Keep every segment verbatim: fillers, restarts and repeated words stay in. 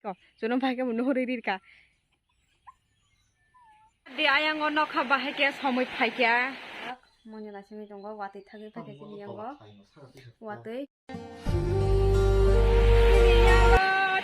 To, jonom bai khe bo nuhuri rirka. Di ayang o nokha bahai khe somoi phaikha. Moni naisingwi tongo, watwi thagwi phaikha chini yango. Watwi.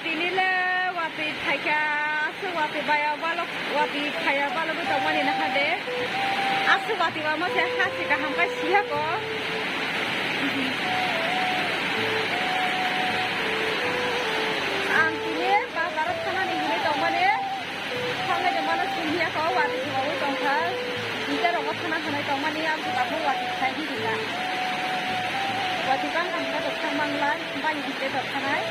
Tini le watwi phaikha, aswk watwi baya balok, watwi phaya balogwi tongmani naha de. Aswk watwi wama se hasi kaham kai siya ko. Ang tini bazar o thanani hinwi tongmani. Thangwi tongmano sumya ko, watwi khulogwi tongkha. Hingke rogo thana hanai tongmani, ang khe tabuk watwi khai di rika. Watwi bang ang khe tokthang manglai, bai hingke tokhanai.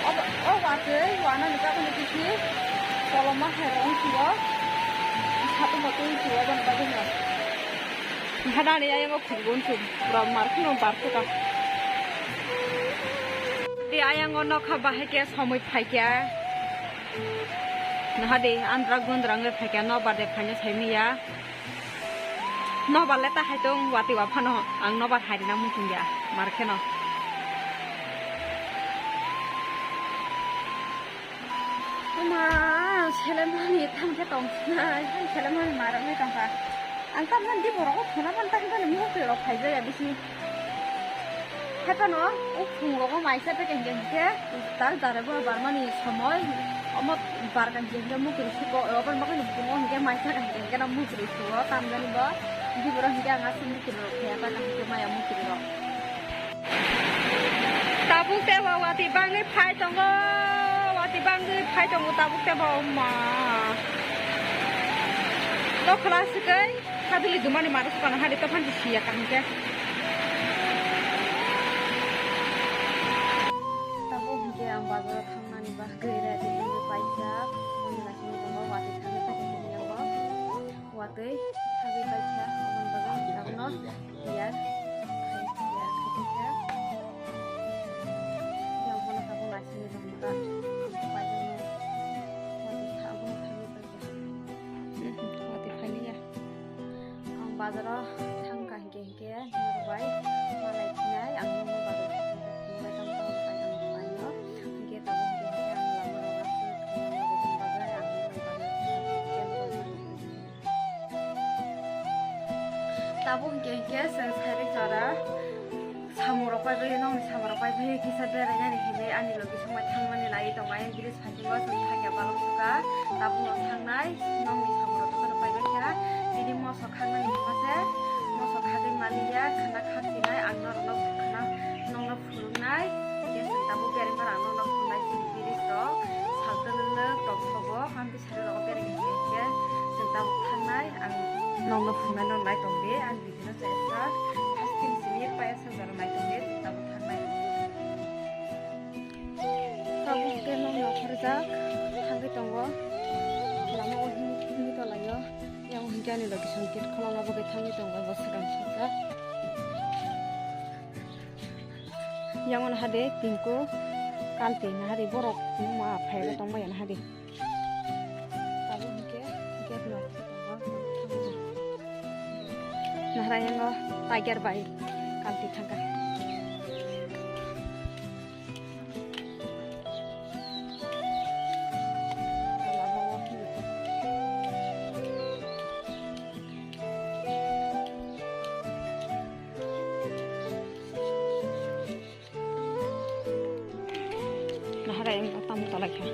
O, o watwi, wana nukha kuni kisi, koloma hai rong sio. Satu moto sio, bang bagwi no. Hadani ayang o khulgun sum, pura markhno barsuka. Di ayang o nokha bahai khe somoi phaikha. Naha de andra gundra wngwi phaikha, nobar de phaino saimanya. Nobar le ta hai tong, watwi wa phano ang nobar hai rina muchungya, mar kheno. Oma, selemani thangkhe tongsinai, hai selemani maroknai tongkha. Ang tamjani di borok o thuna mani, tamjani mukti rok phaijaya bisi. Hai phano o phung rogo maisa beke hingke hingke tal jare bo barmani somoi. Omo barka hingke hingke mukti rok suko, obo bagwi ni bumo hingke maisa hingke hingke no mukti rok suko, tamjani bo di borok hingke ang aswk mukti rok khaya ta kaham khe maya mukti rok. Tabuk tebo watwi bangwi phai tongo, watwi bangwi phai tongo tabuk tebo, ma. Tokhla swkei, haduli dumani maro swkang hadi tophan si siya kaham khe. Tabuk hingke ang bazaro thangnani bagwi ready wngwi paijak, moni naisingwi tongo, watwi thangwi paijak hini yango. Watwi thagwi paikha, aboni bagwi tabukno tiyar khai, tiyar khai paikha. Yang bono tabuk naisingwi tongkha, paikha, watwi tha-, abono thagwi paikha. Watwi phailiya. Ang bazaro thangkha hinkhe hinkhe norok bai malai phinai, ang nokno bazaro thangkha, hinkhe tamo tamo pai tamo paino, hinkhe tabuk hinkhe hinkhe ang lama rok aswk thangwi bagwi tongbaglai, ang norok bazaro thangkha. Tabuk hinkhe hinkhe chwng sari jora samung rok pai bai, nokni samung rok pai bai kisa berainani hinwi ani logi songbai thangmani nai tongo. Ayang bridge phaikhe bo chwng thangya balok sukha, tabuk no thangnai nokni samung rok pai bai kha. Tini moso khaknani hwnba se, moso khagwi maliya, khwna khakchinai, ang norokno khwna, nokno phunuknai, tei chwng tabuk bereng bar ang nokno phunuknai, chini bridge rok sal twlwk twlwk tongthogo, amtwi sari rogo bereng hinkhe chwng tabuk thangnai, ang nokno phunuknai, nokno nai tongdi, ang video no chaya sa, first time simi paya sa jora nai tongdi, chwng tabuk thangnai. Tabuk hwnkhe nokni okharjak thangwi tongo. Lama o himwi, himwi tolaio. Yang hwnkhe ani location gate khulokna bagwi thangwi tongo, bo swkang sokjak. Yang ono hade Tinku Kalti nahari borok ma phaibo tongmaya nahari. Tabuk hwnkhe gate no. Nahara yango tiger bai Kalti thangkha. Nahara yang tam tolai kha.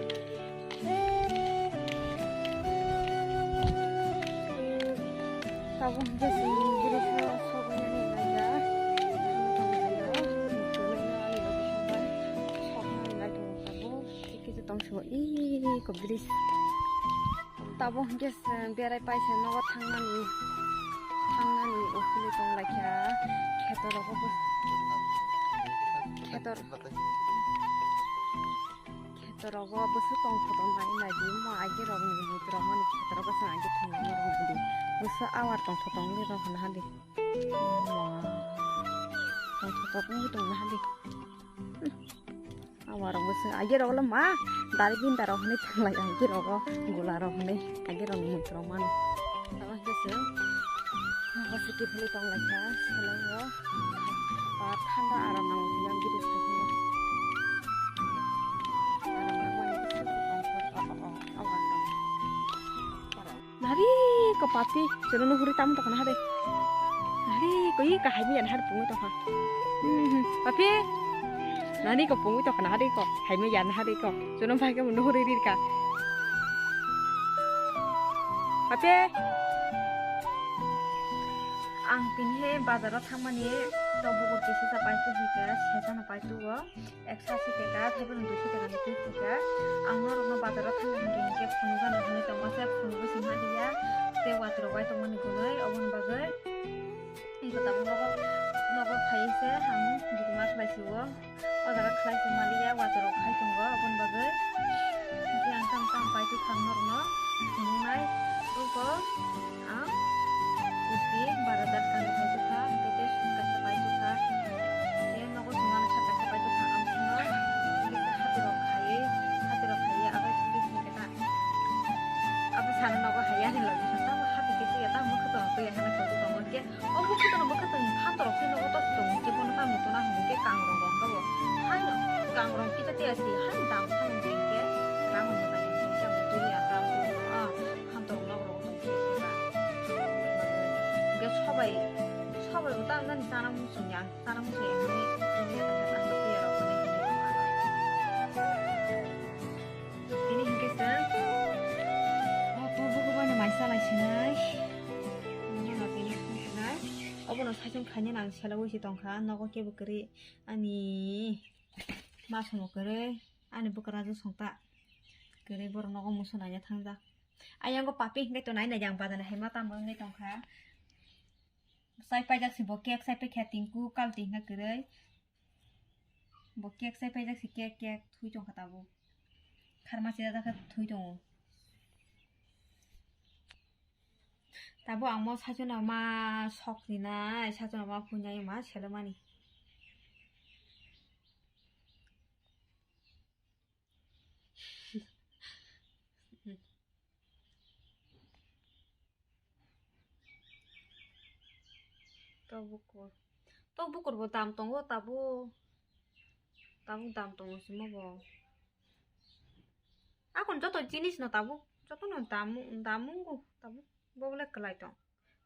Tabuk hwnkhe chwng bwrwi sa sogwi nani laijak. Tamo tamo laio. Tini no ani logi songbai soknani lai tongo tabuk. Tei kisa tong sio iko bridge. Tabuk hwnkhe chwng berai paisa nogo thangnani, thangnani ukhulwi tong laikha. Kheto rogo bo, kheto, kheto rogo bwswk tongthotok nai nai di, mo agi rok ni mui rok mani kheto rogo chwng agi thwngwi rw di. Bwswk awar tongthotok wngwi rw hwnna hadi. Mo tongthotok wngwi tongna hadi. Awarok bwswk agi rok le ma dari binda rok hinwi thanglai agi rogo gula rok hinwi agi rok ni muitu rok mano. Abo hwnkhe chwng nogo se kiphilwi tong lai kha seleng o ba thanda aro nango hwnwi ang bini sakhe. Papi, chwla no huri tamo tokna hade. Hari ko i ka hai mi yan har pungu tokha. Hmm, hmm. Papi. Nani ko pungu tokna hade ko. Hai mi yan hade ko. Chwla bai ko no huri rir ka. Papi. Ang tini he bazar o thangmani to bukur kisi sa pai tu hika, sesa no pai tu go. Eksa si teka, taibo no duiso teka ni twi teka. Ang norokno bazaro thangna hingke hingke phunukgano hinwi tongma se phunugo se manliya. Tei watwi rok bai tongmani hwnwi oboni bagwi. Iko tabuk nogo, nogo phaiwi se ang bini ma khlai si o. O jaga khlai se manliya, watwi rok hai tongo oboni bagwi. Hingke ang tam tam pai twi thang norokno phunuknai. Iko. Ang kurti bara dat kani pai tongkha, hingke tei sut kaisa pai tongkha. Tei nogo chwngno sat kaisa pai tongkha, ang chwngno hingke tei hati rok khaiwi, hati rok khaiwi abo bising khe ta. Abo sana nogo haiya hinwi logi sa, tamo hati khe tuya, tamo khe tongtwi ya hwnwi tongtwi tongo hingke, o mokhe tono mokhe tong phan torok twi nogo tos tong hingke bono tamo tona hwnwi khe kangrong rong kabo. Haino kangrong kisa tei asi, haino dam khamung hingke, rang hwnwi bai hingke abo twi ya, tamo twi ya, ah. Hamtorok nok rogo tong khe ba. Hingke sobai, sobai bo ta nani chana muchung ya, chana muchung ya hwnwi hwnwi ya ta khe tang khe ya rok hwnwi hwnwi tong kha. Tini hingke se o to bugo bani mai chalai sinai. Nini no tini sinai. Obono saichung khainani ang selawi se tongkha, nogo kebo kwrwi ani ma somo kwrwi, ani bwkrajwk songta kwrwi borok nogo muchung naina thangjak. Ayang o papi hingke tonai nai yang bazar ni hai ma tamo wngwi tongkha. Chai paijak si bo cake chai paikha tinku kalti hingke kwrwi. Bo cake chai paijak si cake cake thui tongkha tabuk. Kharma chida dakhe thui tongo. Tabuk ang mo saichung no ma sok rinai saichung no ma phunai ma selomani. Tok bukur. Tok bukur bo dam tongo tabuk. Tabuk dam tongo simo bo. Akon joto jinis no tabuk. Joto no dam, dam wngo tabuk. Bo bole kwlai tong.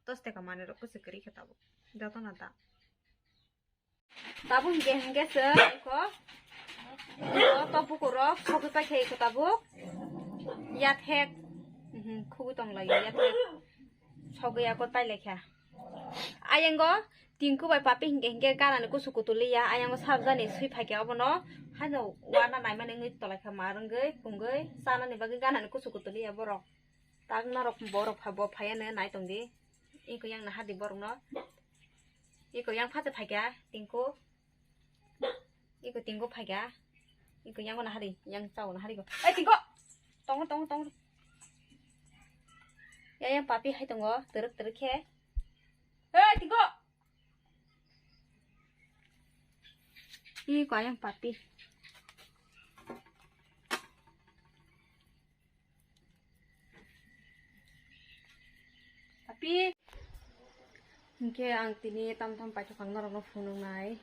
Dos taka manwi rok kwchwk kwrwi khe tabuk. Joto no dam. Tabuk hingke hingke se iko, iko to bukurok sogwi paikha iko tabuk. Yathek, mhm, khugwi tonglaio yathek. Sogwi ako tailaikha. Ayango tinku bai papi hingke hingke ganani kusu kutuliya. Ayango sabjani swi phaikha obono. Haino wana naimani wngwi tolaikha ma rwngwi pungwi. Chanani bagwi ganani kusu kutuliya borok. Tak norok borok pha-, bo phaiya no nai tong di. Iko yang naha di borok no. Iko yang phacha phaikha, tingko. Iko tingko phaikha. Iko yang naha di, yang chao naha di ko. Eh, tingko. Tongo, tongo, tongo. Ya, yang papi hai tongo, teruk, teruk khe. Eh, tingko. Iko yang papi. Tapi hingke ang tini tam tam paithak ang norokno phunuknai.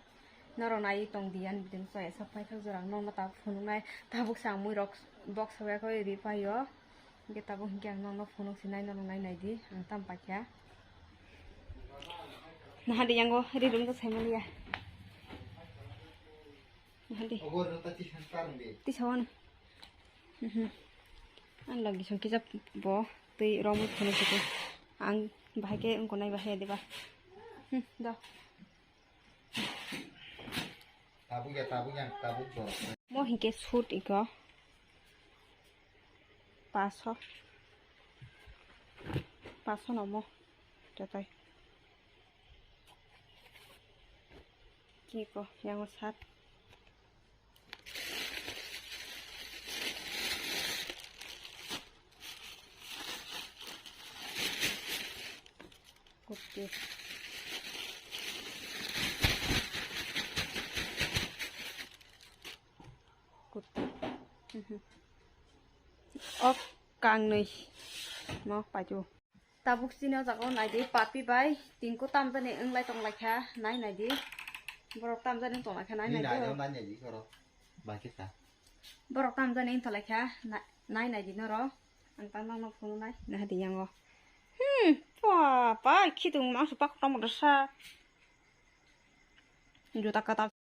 Norok nai tong di ani video no chaya sak paithak jora ang norokno ta phunuknai. Tabuk se ang mui rok box soya khe ri paio. Hingke tabuk hingke ang norokno phunuk sinai norok nai nai di ang tam paikha. Naha di yango ri rum to saimaliya. Naha di. Ogo rota ti santar di. Ti sawan. Mhm. Ang lagi song kisa bo tei romwi phunuk siko. Ang bahai ke wngko nai bahai ya diba. Hmm, do. Tabuk ya, tabuk ya, tabuk bo. Mo hingke sut iko. Paso. Paso no mo. Jotai. Kiko, yango sat. Kutti. Kutti. Mhm. Ok, kangnwi. Mo paju. Tabuk chini o jaga o nai di, papi bai tingko tamjani wng lai tong lai kha, nai nai di. Borok tamjani wng tong lai kha, nai nai di. Borok tamjani wng tong lai kha, na-, nai nai di norok. Ang ta nokno phunuknai, nai di yango. Hmm, pa, pa, khitung mangsu pak tong da sa. Juta kata